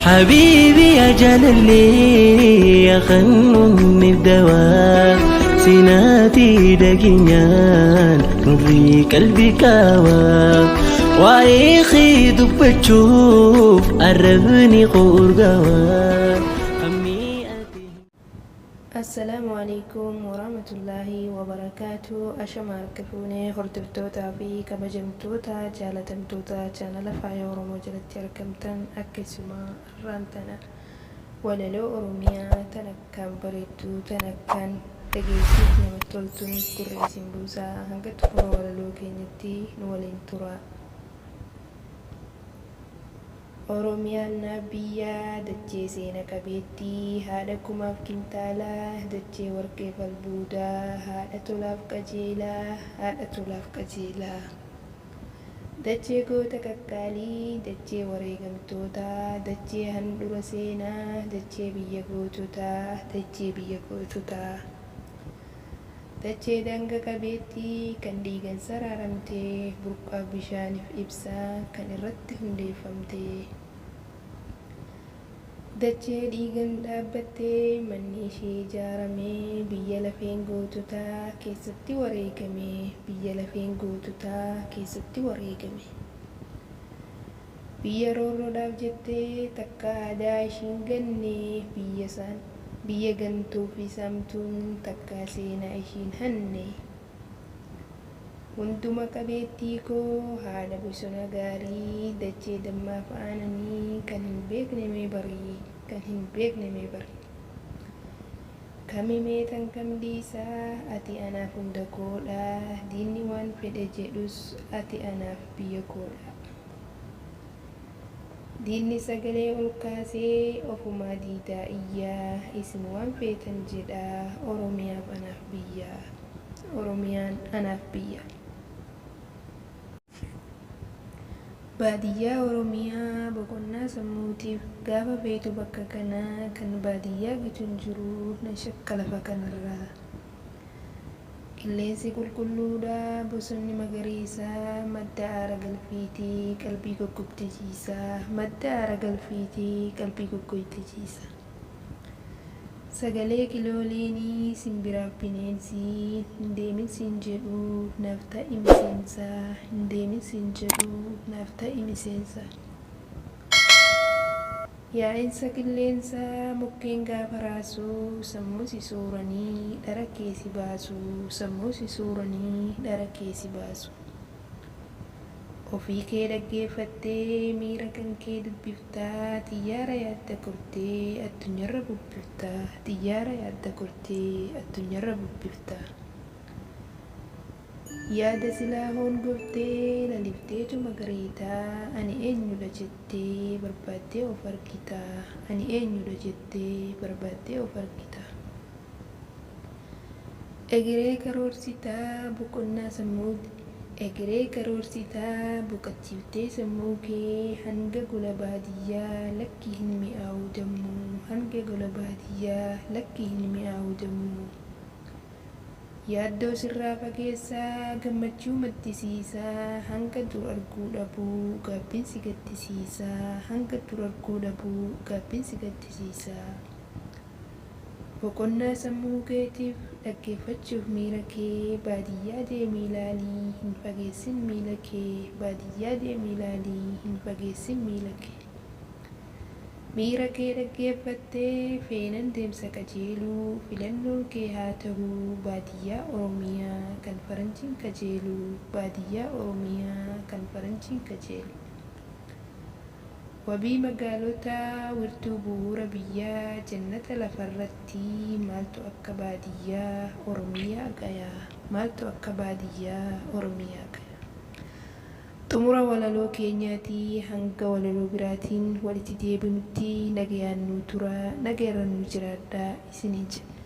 حبيبي يا جلالي يا خنوني الدواء سيناتي دقينيان نوري قلبي كاوا وايخي دبتشوف قربني قرقوا أمي أتي Assalaamu Aleykum Warahmatullaahi Wabarakaatuh Ashama harka fuune hordoftootaa fi kabajamtoota jaalatamtoota chaanala Faaya Oromoo jalatti argamtan akkasuma arraan tana walaloo Oromiyaa tan akkaan bareeddu tan akkaan dhageettiif namatti toltuun gurra isin buusaa hanga xumura walaloo keenyatti nu waliin turaa. Oromiyaan naaf biyya, dachee seena qabeettii, haadha kumaaf kintaalaa, dachee warqeef albuudaa, haadha tolaaf qajeelaa, haadha tolaaf qajeelaa. Dachee goota qaqqaalii, dachee wareegamtootaa, dachee handhura seenaa, dachee biyya goototaa, dachee biyya goototaa. Dachee daanga qabeettii kan dhiigan saraaramte, burqaaf bishaanif ibsaa kan irratti hundeeffamte. Dachee dhiigan dhaabbatte, manni ishee ijaarame, biyya lafeen goototaa keessatti wareegame, biyya lafeen goototaa keessatti wareegame. Biyya roorroodhaaf jettee takkaa aadaa ishii hin ganne, biyya saan biyya gantuu fi saamtuun takkaa seenaa ishii hin hanne. Hunduma qabeettii koo haadha bosona gaarii, dachee dammaaf aananii kan hin beekne mee bari, kan hin beekne mee bari. Kami mee tan kam dhiisa ati anaaf hunda koodha, diinni waan fedhe jedhus ati anaaf biyya koodha. Diinni sagalee ol kaasee ofumaa diidaa iyya, isin waan feetan jedhaa Oromiyaaf anaaf biyya, Oromiyaan anaaf biyya. Baadiyyaa Oromiyaa boqonnaa sammuutiif gaafa feetu bakka kana kan baadiyyaa gitu hin jiru nan shakka lafa kanarraa. Qilleensi qulqulluudha, bosonni magariisa, madda aara galfiiti, qalbii goggogde ciisa, madda aara galfiiti, qalbii goggoyte ciisa. Sagalee kilooleenii simbiraaf bineensi, hin deemin siin jedhu, naaf ta'i miseensa, hin deemin siin jedhu, naaf ta'i miseensa. Yaa'insa qilleensaa mukkeen gaafa raasu sammuu si sooranii dhara kee si baasu sammuu si sooranii dhara kee si baasu. Ofii kee dhaggeeffattee miira kan kee dubbifta xiyyaara yaadda kortee addunyarra bubbifta xiyyaara yaadda kortee addunyarra bubbifta. Yaada silaa hoongoftee lalifteetu magariita ani eenyudha jettee barbaaddee of argita ani eenyudha jettee barbaaddee of argita. Egeree karoorsita boqonnaa sammuu Egeree karoorsita boqachiiftee sammuu kee hanga gola baadiyyaa lakkii hin mi'aawu dammuu hanga gola baadiyyaa lakkii hin mi'aawu dammuu. Yaaddoo sirraa fageessa, gammachuu maddisiisa, hanga dur arguu dhabuu, gaabbiin si gaddisiisa, hanga dur arguu dhabuu, gaabbiin si gaddisiisa. Boqonnaa sammuu keetiif, dhaggeeffachuuf miira kee, baadiyyaa deemii ilaali, hin fageessin miila kee, baadiyyaa deemii ilaali, hin fageessin miila kee. Miira kee dhaggeeffattee feenan deemsa qajeeluu filannoon kee haa tahu baadiyyaa Oromiyaa kan faranjiin kajeelu baadiyyaa Oromiyaa kan faranjiin kajeelu. Wabii magaalotaa wirtuu bu'uura biyyaa jannata lafarratti maaltu akka baadiyyaa Oromiyaa gaya maaltu akka baadiyyaa Oromiyaa gaya. Xumura walaloo keenyaati. Hanga walaloo biraatiin walitti deebinutti nagayaan nuu turaa, nagayarra nuu jiraadhaa isiniin jenna.